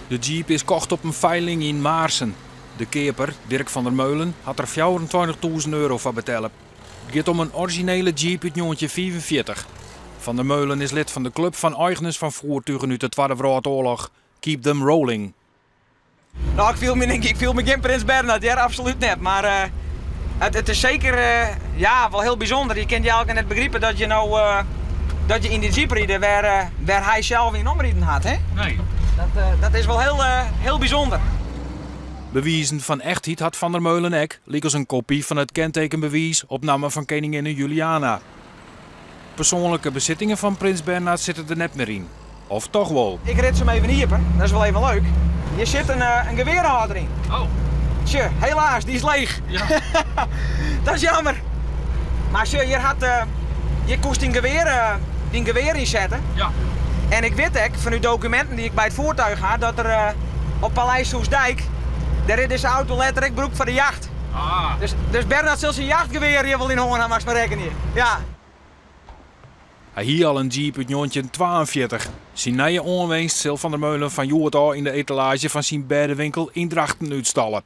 De jeep is kocht op in feiling yn Maarssen. De keaper, Dirk van der Meulen, hat der 24.000 euro foar betelle. It giet om in orizjinele jeep út 1945. Van der Meulen is lid fan de klup fan eigners fan foertugen út de Twadde Wrâldoarloch, Keep Them Rolling. No, ik fiel my gjin Prins Bernhard, hear, absolút net. Mar it is seker ja, wol hiel bysûnder. Je kinne it net begripe dat je no dat je yn dy jeep ride wêr't hy sels yn omriden hat. Hè? Nee. Dat is wol hiel, hiel bysûnder. Bewizen fan echtheid hat Van der Meulen ek, lykas in kopy fan it kentekenbewiis op namme fan keninginne Juliana. Persoanlike besittingen fan prins Bernhard sitte der net mear yn. Of toch wol? Ik rits him even iepen, dat is wol even leuk. Hjir sit in gewearhâlder yn. Oh. Tsje, helaas, dy is leech. Dat is jammer. Mar sjoch, hjir koest dyn gewear ynsette. En ik wit ek fanút dokuminten dy't ik by it foertuig ha, dat der op Paleis Soestdijk, dêr is dizze auto letter ek brûkt foar de jacht. Dus Bernhard sil syn jachtgewear hjir wol yn hân ha, moatst mar rekkenje. Ja. Hy hie al in jeep út 1942. Syn nije oanwinst sil Van der Meulen fan hjoed ôf yn de etalaazje fan syn bêdewinkel yn Drachten útstalle.